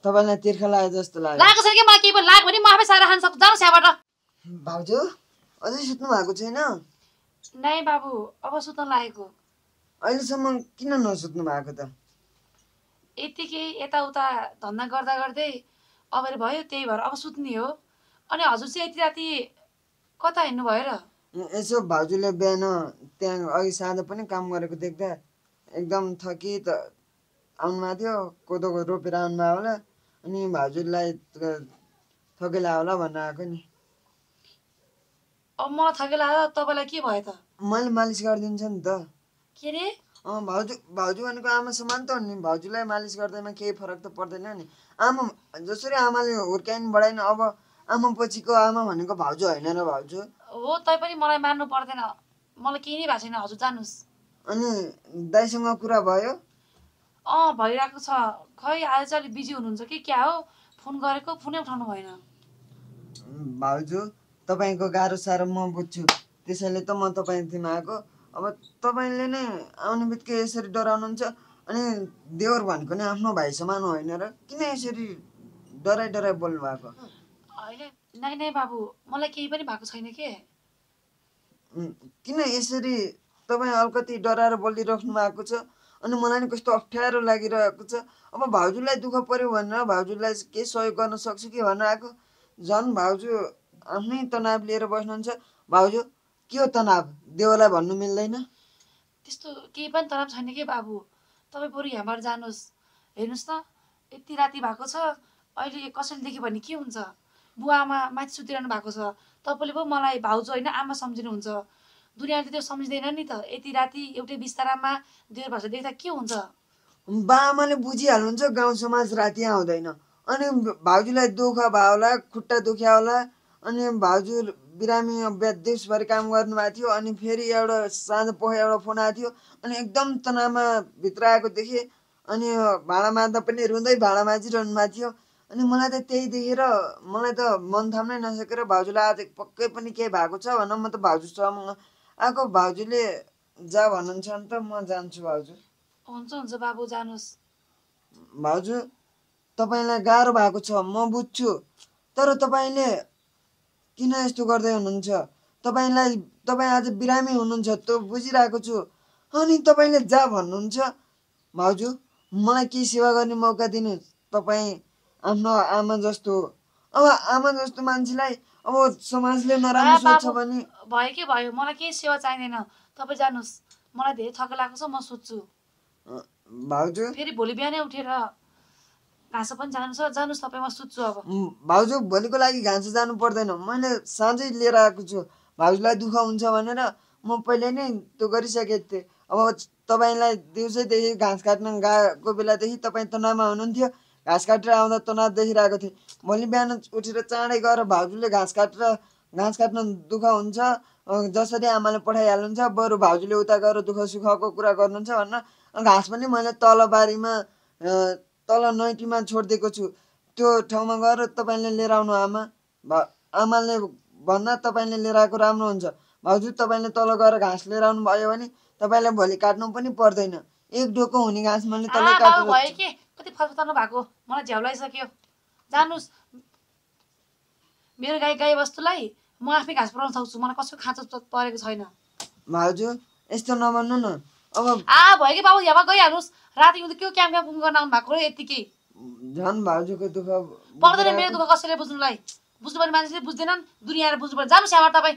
तपाईलाई तिर्खा लागे जस्तो लाग्यो। लागेको छैन कि मलाई केही पनि लाग्यो भने म आफै सारा खान सक्छु। जानुहोस् यहाँबाट। भाउजू अझै सुत्नु भएको छैन? नै बाबु, अब सुत्न लागेको। अहिलेसम्म किन नसुत्नु भएको त? यतिकै यताउता धन्दा गर्दा गर्दै अबेर भयो, त्यही भएर अब सुत्ने हो। अनि हजुर चाहिँ यति राति कता हिँड्नु भयो र? यसो भाउजूले बिहान त्यहाँ अघि साँझ पनि काम गरेको देख्दा एकदम थकित आउनुभएको थियो। कोदोको रोपेर आउनुभयो होला, अनि भाउजूलाई थकेला होला भन्न आएको नि। अब मलाई थकेला तपाईँलाई के भयो त? मैले मालिस गरिदिन्छु नि त। के रे? भाउजू भनेको आमा समान त हो नि। भाउजूलाई मालिस गर्दैमा केही फरक त पर्दैन नि। आमा जसरी आमाले हुर्काइन् बढाइन्, अब आमा पछिको आमा भनेको भाउजू होइन र भाउजू? हो, तै पनि मलाई मान्नु पर्दैन। मलाई केही नै भएको छैन, हजुर जानुहोस्। अनि दाइसँग कुरा भयो? भइरहेको छ। खै आज चाहिँ अलिक बिजी हुनुहुन्छ कि क्या हो? फोन गरेको, फोनै उठाउनु भएन। भाउजू तपाईँको गाह्रो साह्रो म बुझ्छु, त्यसैले त म तपाईँसँग आएको। अब तपाईँले नै आउने बित्तिकै यसरी डराउनुहुन्छ। अनि देवर भनेको नि आफ्नो भाइ समान होइन र? किन यसरी डराइ डराइ बोल्नु भएको? होइन नै बाबु, मलाई केही पनि भएको छैन के। किन यसरी तपाईँ अलिकति डराएर बोलिराख्नु भएको छ? अनि मलाई नि कस्तो अप्ठ्यारो लागिरहेको छ। अब भाउजूलाई दुःख पर्यो भनेर भाउजूलाई केही सहयोग गर्न सक्छु कि भनेर आएको। झन् भाउजू आफ्नै तनाव लिएर बस्नुहुन्छ। भाउजू के हो तनाव? देवलाई भन्नु मिल्दैन? त्यस्तो केही पनि तनाव छैन कि बाबु। तपाईँ बरु यहाँबाट जानुहोस्। हेर्नुहोस् त, यति राति भएको छ। अहिले कसैले देख्यो भने के हुन्छ? बुवा आमा माथि सुतिरहनु भएको छ। तपाईँले पो मलाई भाउजू होइन आमा सम्झिनुहुन्छ। दुनियाँले त्यो सम्झिँदैन नि त। यति राति एउटै बिस्तारामा देवर भाषा देख्दा के हुन्छ? बा आमाले बुझिहाल्नुहुन्छ गाउँ समाज राति आउँदैन। अनि भाउजूलाई दुःख भयो होला, खुट्टा दुख्या होला। अनि भाउजू बिरामी देशभरि काम गर्नुभएको थियो। अनि फेरि एउटा साँझ पख एउटा फोन आएको थियो। अनि एकदम तनावमा भित्र आएको देखेँ। अनि भाँडा माझ्दा पनि रुँदै भाँडा माझिरहनु भएको थियो। अनि मलाई त त्यही देखेर मलाई त मन थाम्नै नसकेर भाउजूलाई आज पक्कै पनि केही भएको छ भनेर म त भाउजूसँग आएको। भाउजूले जा भन्नुहुन्छ भने त म जान्छु भाउजू। हुन्छ बाबु, जानुहोस्। भाउजू तपाईँलाई गाह्रो भएको छ म बुझ्छु, तर तपाईँले किन यस्तो गर्दै हुनुहुन्छ? तपाईँ आज बिरामी हुनुहुन्छ त्यो बुझिरहेको छु। अनि तपाईँले जा भन्नुहुन्छ। भाउजू मलाई केही सेवा गर्ने मौका दिनुहोस्। तपाईँ आफ्नो आमा जस्तो। अब आमा जस्तो मान्छेलाई अब समाजले नराम्रो सोच्छ भने? भयो कि भयो, मलाई केही सेवा चाहिँदैन। तपाईँ जानुहोस्। मलाई धेरै थक लागेको छ, म सुत्छु। भाउजू फेरि भोलि बिहानै उठेर घाँस पनि जानु छ। जानुहोस् तपाईँ, म सुत्छु अब। भाउजू भोलिको लागि घाँस जानु पर्दैन। मैले साँझै लिएर आएको छु। भाउजूलाई दुःख हुन्छ भनेर म पहिले नै त्यो गरिसकेको थिएँ। अब तपाईँलाई दिउँसैदेखि घाँस काट्न गएको बेलादेखि तपाईँ तनावमा हुनुहुन्थ्यो। घाँस काटेर आउँदा तनाव देखिरहेको थिएँ। भोलि बिहान उठेर चाँडै गएर भाउजूले घाँस काट्न दुःख हुन्छ जसरी आमाले पठाइहाल्नुहुन्छ। बरु भाउजूले उता गएर दुःख सुखको कुरा गर्नुहुन्छ भनेर घाँस पनि मैले तल बारीमा तल नैटीमा छोडिदिएको छु। त्यो ठाउँमा गएर तपाईँले लिएर आउनु। आमाले भन्दा तपाईँले लिएर आएको राम्रो हुन्छ। भाउजू तपाईँले तल गएर घाँस लिएर आउनु भयो भने तपाईँलाई भोलि काट्नु पनि पर्दैन। एक डोको हुने घाँस मैले तलै काटेर। भयो के कति फतफताउनु भएको, मलाई झ्याउलाइसक्यो। जानुहोस्। मेरो गाई वस्तुलाई म आफै घाँस पुऱ्याउन सक्छु। मलाई कसैको खाँचो परेको छैन। भाउजू यस्तो नभन्नु न। अब भयो कि बाबु, यहाँबाट गइहाल्नुहोस्। राति के क्याम गर्न आउनु भएको यतिकै। झन् भाउजूको दुःख पर्दैन मेरो दुःख कसैले बुझ्नुलाई। बुझ्नुपर्ने मान्छेले बुझ्दैनन्, दुनियाँ आएर बुझ्नुपर्छ। जानुहोस् यहाँबाट तपाईँ।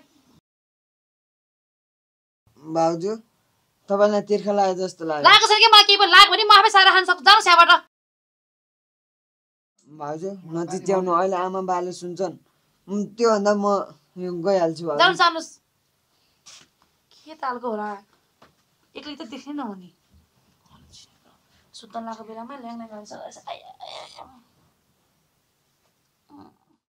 भाउजू तपाईँलाई तिर्खा लागे जस्तो लाग्यो। लागेको छैन कि मलाई केही पनि लाग्यो भने म आफै सारा खान सक्छु। जानुहोस् यहाँबाट। भाउजू नचिच्याउनु, अहिले आमा बाले सुन्छन्। त्योभन्दा म गइहाल्छु। जानुहोस्। के तालको होला, एक्लै त देख्नै नहुने। सुत्न लागेको बेलामा ल्याङ ल्याङ गर्छ।